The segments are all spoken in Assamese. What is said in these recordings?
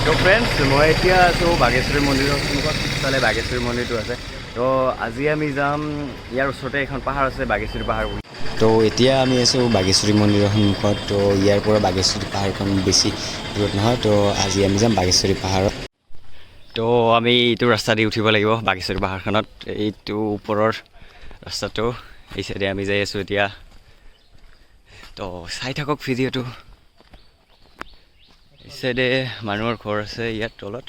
তো ফ্ৰেণ্ডছ, মই এতিয়া আছোঁ বাগেশ্বৰী মন্দিৰৰ সন্মুখত। পিছফালে বাগেশ্বৰী মন্দিৰটো আছে। তো আজি আমি যাম, ইয়াৰ ওচৰতে এখন পাহাৰ আছে, বাগেশ্বৰী পাহাৰ বুলি। তো এতিয়া আমি আছোঁ বাগেশ্বৰী মন্দিৰৰ সন্মুখত। তো ইয়াৰ পৰা বাগেশ্বৰী পাহাৰখন বেছি দূৰত নহয়। তো আজি আমি যাম বাগেশ্বৰী পাহাৰত। তো আমি এইটো ৰাস্তা দি উঠিব লাগিব বাগেশ্বৰী পাহাৰখনত। এইটো ওপৰৰ ৰাস্তাটো, এই চাইডে আমি যাই আছোঁ এতিয়া। তো চাই থাকক ভিডিঅ'টো। এই চাইডে মানুহৰ ঘৰ আছে ইয়াত তলত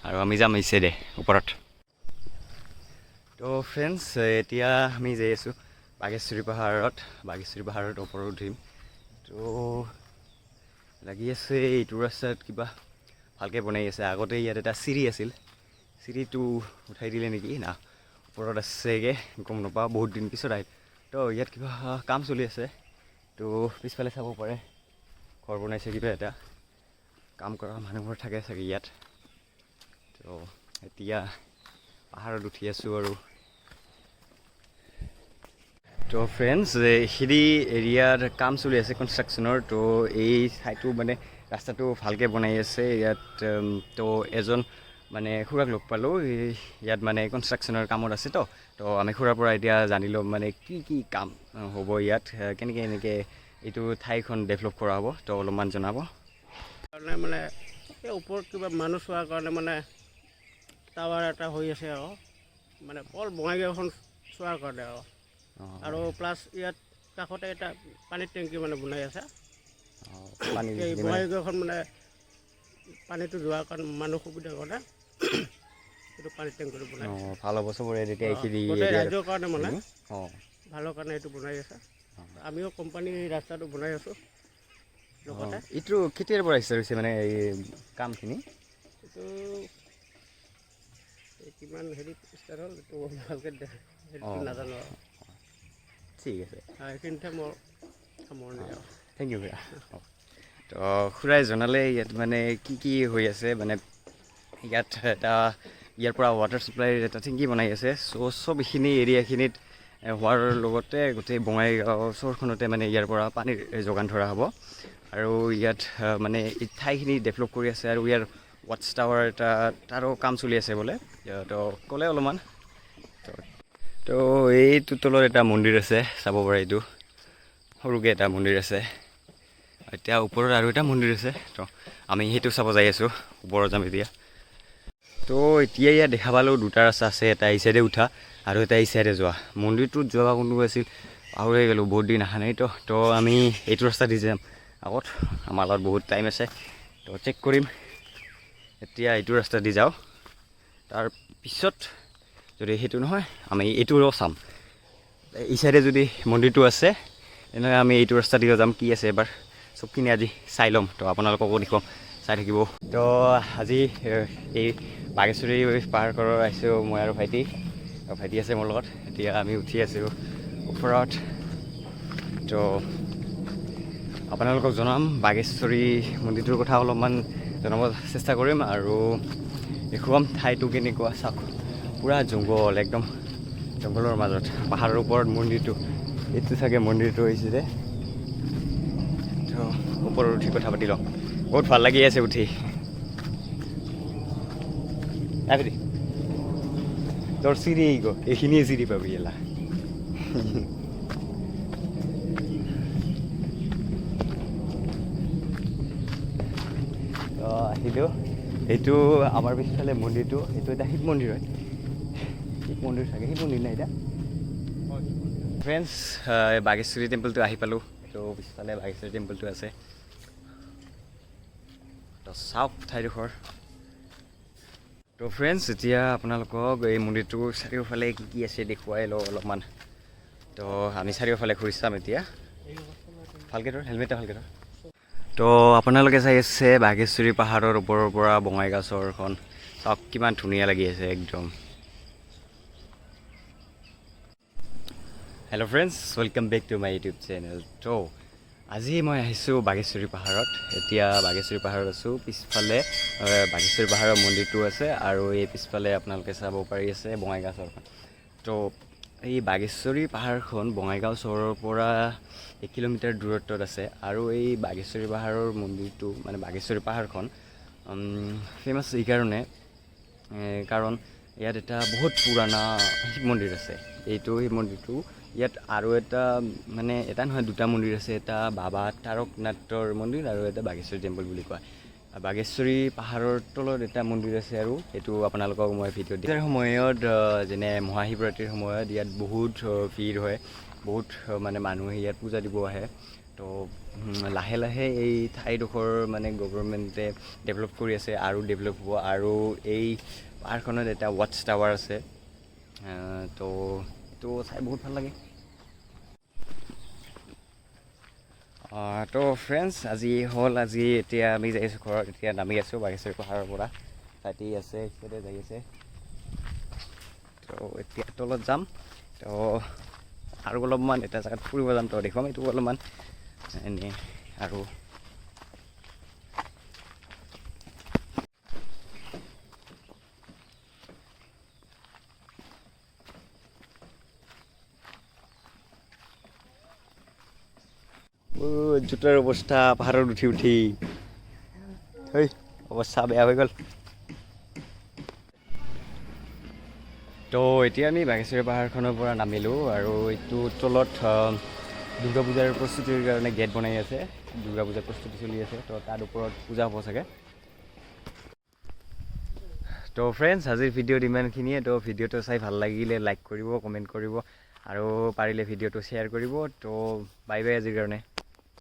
আৰু আমি যাম এই চাইডে ওপৰত। তো ফ্ৰেণ্ডছ, এতিয়া আমি যাই আছোঁ বাগেশ্বৰী পাহাৰত। বাগেশ্বৰী পাহাৰত ওপৰত উঠিম। তো লাগি আছে এইটো ৰাস্তাত কিবা ভালকৈ বনাই আছে। আগতে ইয়াত এটা চিৰি আছিল, চিৰিটো উঠাই দিলে নেকি না ওপৰত আছেগৈ গম নাপাওঁ। বহুত দিন পিছত আহিল। তো ইয়াত কিবা কাম চলি আছে। তো পিছফালে চাব পাৰে, ঘৰ বনাইছে কিবা এটা। কাম কৰা মানুহবোৰ থাকে চাগে ইয়াত। তো এতিয়া পাহাৰত উঠি আছোঁ আৰু। তো ফ্ৰেণ্ডছ, এইখিনি এৰিয়াত কাম চলি আছে কনষ্ট্ৰাকশ্যনৰ। তো এই ঠাইটো মানে ৰাস্তাটো ভালকৈ বনাই আছে ইয়াত। তো এজন মানে খুৰাক লগ পালোঁ, এই ইয়াত মানে কনষ্ট্ৰাকশ্যনৰ কামত আছে। তো তো আমি খুৰাৰ পৰা এতিয়া জানি ল'ম মানে কি কি কাম হ'ব ইয়াত, কেনেকৈ এনেকৈ এইটো ঠাইখন ডেভেলপ কৰা হ'ব। তো অলপমান জনাব। কাৰণে মানে এই ওপৰত কিবা মানুহ চোৱাৰ কাৰণে মানে টাৱাৰ এটা হৈ আছে আৰু মানে অকল বঙাইগাঁওখন চোৱাৰ কাৰণে আৰু আৰু প্লাছ ইয়াত কাষতে এটা পানীৰ টেংকি মানে বনাই আছে। পানী এই বঙাইগাঁওখন মানে পানীটো যোৱাৰ কাৰণে মানুহ সুবিধাৰ কাৰণে এইটো পানীৰ টেংকিটো বনাই আছে। অঁ, ভাল হ'ব চবৰে তেতিয়া এইখিনি গোটেই এৰিয়াৰ। ৰাজ্যৰ কাৰণে মানে ভালৰ কাৰণে এইটো বনাই আছে। আমিও কোম্পানী ৰাস্তাটো বনাই আছোঁ লগতে। এইটো কেতিয়াৰ পৰা ষ্টাৰ্ট হৈছে মানে এই কামখিনি? এইটো এই কিমান হেৰি ষ্টাৰ্ট হ'ল, এইটো ভালকৈ সেইটো নাজানো আৰু। ঠিক আছে। এইখিনিতে মোৰ সামৰণি আৰু। Thank U খুৰা। তো খুৰাই জনালে ইয়াত মানে কি কি হৈ আছে। মানে ইয়াত এটা ইয়াৰ পৰা ৱাটাৰ ছাপ্লাইৰ এটা টেংকি বনাই আছে। চ' চব এইখিনি এৰিয়াখিনিত হোৱাৰ লগতে গোটেই বঙাইগাঁও চহৰখনতে মানে ইয়াৰ পৰা পানীৰ যোগান ধৰা হ'ব। আৰু ইয়াত মানে এই ঠাইখিনি ডেভেলপ কৰি আছে আৰু ইয়াৰ ৱাটচ টাৱাৰ এটা, তাৰো কাম চলি আছে বোলে। তো ক'লে অলপমান। তো তো এইটো তলত এটা মন্দিৰ আছে, চাব পাৰে। এইটো সৰুকৈ এটা মন্দিৰ আছে। এতিয়া ওপৰত আৰু এটা মন্দিৰ আছে। তো আমি সেইটো চাব যাই আছোঁ, ওপৰত যাম এতিয়া। তো এতিয়া ইয়াত দেখা পালোঁ দুটা ৰাস্তা আছে, এটা এই চাইডে উঠা আৰু এটা এই চাইডে যোৱা। মন্দিৰটোত যোৱা কোনটো আছিল পাহৰি গ'লোঁ, বহুত দিন অহা নাই। তো তো আমি এইটো ৰাস্তা দি যাম আগত। আমাৰ লগত বহুত টাইম আছে, তো চেক কৰিম। এতিয়া এইটো ৰাস্তা দি যাওঁ, তাৰপিছত যদি সেইটো নহয় আমি এইটোও চাম। এই চাইডে যদি মন্দিৰটো আছে তেনেহ'লে আমি এইটো ৰাস্তা দিও যাম। কি আছে এবাৰ চবখিনি আজি চাই ল'ম। তো আপোনালোককো দেখুৱাম, চাই থাকিব। তো আজি এই বাগেশ্বৰী পাহাৰখনত আহিছোঁ মই আৰু ভাইটি। আৰু ভাইটি আছে মোৰ লগত। এতিয়া আমি উঠি আছোঁ ওপৰত। তো আপোনালোকক জনাম, বাগেশ্বৰী মন্দিৰটোৰ কথা অলপমান জনাব চেষ্টা কৰিম আৰু দেখুৱাম ঠাইটো কেনেকুৱা। চাওক, পূৰা জংঘল, একদম জংঘলৰ মাজত পাহাৰৰ ওপৰত মন্দিৰটো। এইটো চাগে মন্দিৰটো হৈছে যে। তো ওপৰত উঠি কথা পাতি লওঁ। বহুত ভাল লাগি আছে উঠি। আহ, তোৰ চিৰি গ এইখিনিয়ে চিৰি পাবি এলা। তো আহিলোঁ। এইটো আমাৰ পিছফালে মন্দিৰটো। এইটো এটা শিৱ মন্দিৰ হয়, শিৱ মন্দিৰ চাগে, শিৱ মন্দিৰ নাই এতিয়া। ফ্ৰেণ্ডছ, বাগেশ্বৰী টেম্পলটো আহি পালোঁ। এইটো পিছফালে বাগেশ্বৰী টেম্পলটো আছে। তো চাওক ঠাইডোখৰ। তো ফ্ৰেণ্ডছ, এতিয়া আপোনালোকক এই মন্দিৰটোৰ চাৰিওফালে কি কি আছে দেখুৱাই লওঁ অলপমান। তো আমি চাৰিওফালে ঘূৰি চাম এতিয়া। ভালকৈ ধৰ হেলমেটটা, ভালকৈ ধৰ। তো আপোনালোকে চাই আছে বাগেশ্বৰী পাহাৰৰ ওপৰৰ পৰা বঙাইগাঁও চহৰখন। চাওক কিমান ধুনীয়া লাগি আছে একদম। Hello friends, welcome back to my YouTube channel. তো আজি মই আহিছোঁ বাগেশ্বৰী পাহাৰত। এতিয়া বাগেশ্বৰী পাহাৰত আছোঁ। পিছফালে বাগেশ্বৰী পাহাৰৰ মন্দিৰটো আছে আৰু এই পিছফালে আপোনালোকে চাব পাৰি আছে বঙাইগাঁও চহৰখন। তো এই বাগেশ্বৰী পাহাৰখন বঙাইগাঁও চহৰৰ পৰা 1 কিলোমিটাৰ দূৰত্বত আছে আৰু এই বাগেশ্বৰী পাহাৰৰ মন্দিৰটো মানে বাগেশ্বৰী পাহাৰখন ফেমাছ এইকাৰণে কাৰণ ইয়াত এটা বহুত পুৰাণা শিৱ মন্দিৰ আছে। এইটো শিৱ মন্দিৰটো ইয়াত আৰু এটা মানে এটা নহয়, দুটা মন্দিৰ আছে। এটা বাবা তাৰকনাথৰ মন্দিৰ আৰু এটা বাগেশ্বৰী টেম্পল বুলি কয়। বাগেশ্বৰী পাহাৰৰ তলত এটা মন্দিৰ আছে আৰু সেইটো আপোনালোকক মই ভিডিঅ' দিম। সময়ত যেনে মহাশিৱৰাত্ৰিৰ সময়ত ইয়াত বহুত ভিৰ হয়, বহুত মানে মানুহে ইয়াত পূজা দিব আহে। তো লাহে লাহে এই ঠাইডোখৰ মানে গভৰ্ণমেণ্টে ডেভেলপ কৰি আছে আৰু ডেভেলপ হ'ব। আৰু এই পাহাৰখনত এটা ৱাটচ টাৱাৰ আছে। তো এইটো চাই বহুত ভাল লাগে। তো ফ্ৰেণ্ডছ, আজি হ'ল, আজি এতিয়া আমি যাই আছোঁ ঘৰত। এতিয়া নামি আছোঁ বাগেশ্বৰী পাহাৰৰ পৰা। ভাইটি আছে, সিহঁতে যাই আছে। তো এতিয়া তলত যাম। তো আৰু অলপমান এটা জেগাত ফুৰিব যাম, তো দেখুৱাম এইটো অলপমান এনেই আৰু। জোতাৰ অৱস্থা পাহাৰত উঠি উঠি হেই অৱস্থা বেয়া হৈ গ'ল। তো এতিয়া আমি বাগেশ্বৰী পাহাৰখনৰ পৰা নামিলোঁ আৰু এইটো তলত দুৰ্গা পূজাৰ প্ৰস্তুতিৰ কাৰণে গেট বনাই আছে। দুৰ্গা পূজাৰ প্ৰস্তুতি চলি আছে, তো তাৰ ওপৰত পূজা হ'ব চাগে। তো ফ্ৰেণ্ডছ, আজিৰ ভিডিঅ'ত ইমানখিনিয়ে। তো ভিডিঅ'টো চাই ভাল লাগিলে লাইক কৰিব, কমেণ্ট কৰিব আৰু পাৰিলে ভিডিঅ'টো শ্বেয়াৰ কৰিব। তো বাই বাই আজিৰ কাৰণে।